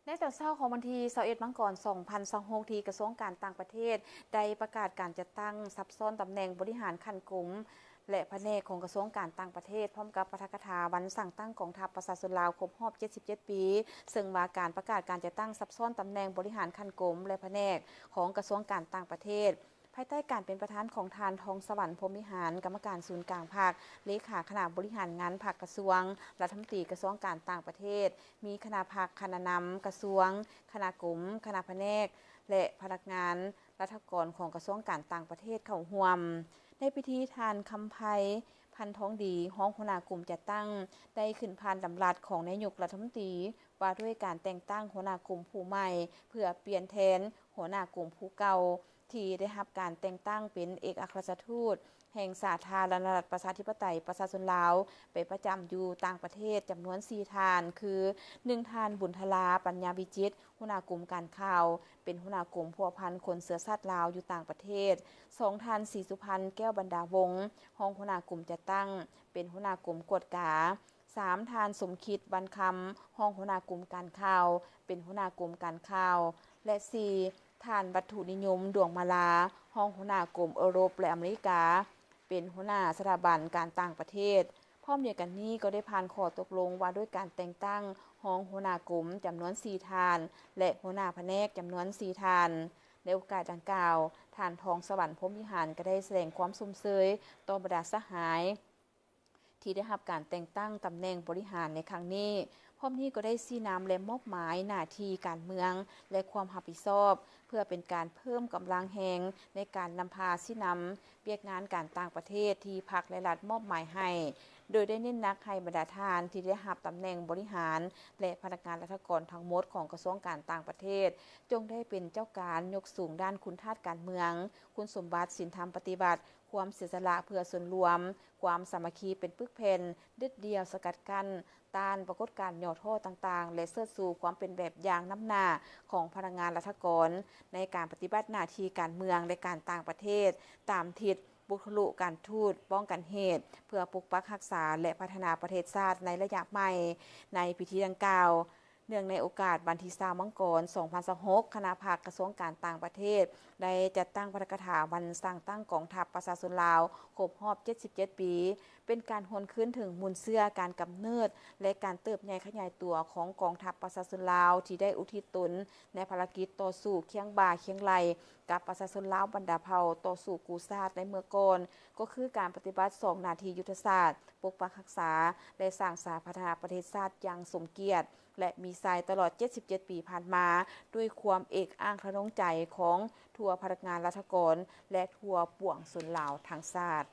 ໃນຕອນເຊົ້າຂອງວັນທີຊາວເອັດ ມັງກອນ ສອງພັນຊາວຫົກ ທີ່ກະຊວງການຕ່າງປະເທດ ໄດ້ປະກາດການຈັດຕັ້ງສັບຊ້ອນຕຳແໜ່ງບໍລິຫານຂັ້ນກົມ ແລະ ພະແນກຂອງກະຊວງການຕ່າງປະເທດ ພ້ອມກັບປາຖະກະຖາວັນສ້າງຕັ້ງກອງທັບປະຊາຊົນລາວຄົບຮອບ ເຈັດສິບເຈັດ ປີ, ເຊິ່ງວ່າການປະກາດການຈັດຕັ້ງສັບຊ້ອນຕຳແໜ່ງບໍລິຫານຂັ້ນກົມ ແລະ ພະແນກຂອງກະຊວງການຕ່າງປະເທດ ພາຍໃຕ້ການເປັນປະທານຂອງທ່ານ ທອງສະຫວັນ ພົມວິຫານ ກຳມະການສູນກາງພັກ, ເລຂາຄະນະບໍລິຫານງານພັກກະຊວງ, ລັດຖະມົນຕີກະຊວງການຕ່າງປະເທດ, ມີຄະນະພັກ, ຄະນະນຳກະຊວງ, ຄະນະກົມ, ຄະນະພະແນກ ແລະ ພະນັກງານລັດຖະກອນຂອງກະຊວງການຕ່າງປະເທດເຂົ້າຮ່ວມ. ໃນພິທີ ທ່ານ ຄຳໄພ ພັນທອງດີ ຮອງຫົວໜ້າກົມຈັດຕັ້ງ ໄດ້ຂຶ້ນຜ່ານດຳລັດຂອງນາຍົກລັດຖະມົນຕີ ວ່າດ້ວຍການແຕ່ງຕັ້ງຫົວໜ້າກົມຜູ້ໃໝ່ ເພື່ອປ່ຽນແທນຫົວໜ້າກົມຜູ້ເກົ່າ ທີ່ໄດ້ຮັບການແຕ່ງຕັ້ງເປັນເອກອັກຄະລັດຖະທູດແຫ່ງສາທາລະນະລັດ ປະຊາທິປະໄຕ ປະຊາຊົນລາວ ໄປປະຈຳຢູ່ຕ່າງປະເທດ ຈຳນວນສີ່ທ່ານ ຄື ໜຶ່ງ ທ່ານ ບຸນທະລາ ປັນຍາວິຈິດ ຫົວໜ້າກົມການຂ່າວ, ເປັນຫົວໜ້າກົມພົວພັນຄົນເຊື້ອຊາດລາວຢູ່ຕ່າງປະເທດ, ສອງ ທ່ານ ສີສຸພັນ ແກ້ວບັນດາວົງ ຮອງຫົວໜ້າກົມຈັດຕັ້ງ, ເປັນຫົວໜ້າກົມກວດກາ, ສາມ ທ່ານ ສົມຄິດ ວັນຄຳ ຮອງຫົວໜ້າກົມການຂ່າວ, ເປັນຫົວໜ້າກົມການຂ່າວ ແລະ ສີ່ ທ່ານ ວັດຖຸນິຍົມ ດວງມາລາ ຮອງຫົວໜ້າກົມເອີຣົບ ແລະ ອາເມລິກາ ເປັນຫົວໜ້າສະຖາບັນການຕ່າງປະເທດ. ພ້ອມດຽວກັນນີ້ກໍໄດ້ຜ່ານຂໍ້ຕົກລົງວ່າດ້ວຍການແຕ່ງຕັ້ງຮອງຫົວໜ້າກົມຈຳນວນສີ່ທ່ານ ແລະ ຫົວໜ້າພະແນກຈຳນວນສີ່ທ່ານ. ໃນໂອກາດດັ່ງກ່າວ, ທ່ານ ທອງສະຫວັນ ພົມວິຫານ ກໍໄດ້ສະແດງຄວາມຊົມເຊີຍຕໍ່ບັນດາສະຫາຍ ທີ່ໄດ້ຮັບການແຕ່ງຕັ້ງຕຳແໜ່ງບໍລິຫານໃນຄັ້ງນີ້. ພ້ອມນີ້ກໍໄດ້ຊີ້ນຳ ແລະ ມອບໝາຍໜ້າທີ່ການເມືອງ ແລະ ຄວາມຮັບຜິດຊອບ ເພື່ອເປັນການເພີ່ມກຳລັງແຮງໃນການນຳພາຊີ້ນຳວຽກງານການຕ່າງປະເທດທີ່ພັກ ແລະ ລັດມອບໝາຍໃຫ້, ໂດຍໄດ້ເນັ້ນໜັກໃຫ້ບັນດາທ່ານທີ່ໄດ້ຮັບຕຳແໜ່ງບໍລິຫານ ແລະ ພະນັກງານລັດຖະກອນທັງໝົດຂອງກະຊວງການຕ່າງປະເທດ ຈົ່ງໄດ້ເປັນເຈົ້າການຍົກສູງດ້ານຄຸນທາດການເມືອງ, ຄຸນສົມບັດ, ສິນທຳປະຕິວັດ, ຄວາມເສຍສະຫຼະເພື່ອສ່ວນລວມ, ຄວາມສາມັກຄີເປັນປຶກແຜ່ນ, ເດັດດ່ຽວສະກັດກັ້ນ, ຕ້ານປາກົດການຫຍໍ້ທໍ້ຕ່າງໆ ແລະ ເຊີດຊູຄວາມເປັນແບບຢ່າງນຳໜ້າຂອງພະນັກງານລັດຖະກອນໃນການປະຕິບັດໜ້າທີ່ການເມືອງ ແລະ ການຕ່າງປະເທດ ຕາມທິດບຸກທະລຸການທູດປ້ອງກັນເຫດ ເພື່ອປົກປັກຮັກສາ ແລະ ພັດທະນາປະເທດຊາດໃນໄລຍະໃໝ່. ໃນພິທີດັ່ງກ່າວ, ເນື່ອງໃນໂອກາດວັນທີຊາວ ມັງກອນ ສອງພັນຊາວຫົກ ຄະນະພັກກະຊວງການຕ່າງປະເທດ ໄດ້ຈັດຕັ້ງປາຖະກະຖາວັນສ້າງຕັ້ງກອງທັບປະຊາຊົນລາວຄົບຮອບ ເຈັດສິບເຈັດ ປີ, ເປັນການຫວນຄືນເຖິງມູນເຊື້ອການກຳເນີດ ແລະ ການເຕີບໃຫຍ່ຂະຫຍາຍຕົວຂອງກອງທັບປະຊາຊົນລາວ ທີ່ໄດ້ອຸທິດຕົນໃນພາລະກິດຕໍ່ສູ້ຄຽງບ່າຄຽງໄຫຼ່ກັບປະຊາຊົນລາວບັນດາເຜົ່າຕໍ່ສູ້ກູ້ຊາດໃນເມື່ອກ່ອນ, ກໍຄືການປະຕິບັດສອງໜ້າທີ່ຍຸດທະສາດ, ປົກປັກຮັກສາ ແລະ ສ້າງສາພັດທະນາປະເທດຊາດຢ່າງສົມກຽດ ແລະ ມີໄຊຕະຫຼອດ ເຈັດສິບເຈັດ ປີຜ່ານມາ ດ້ວຍຄວາມເອກອ້າງທະນົງໃຈຂອງທົ່ວພະນັກງານລັດຖະກອນ ແລະ ທົ່ວປວງຊົນລາວທັງຊາດ.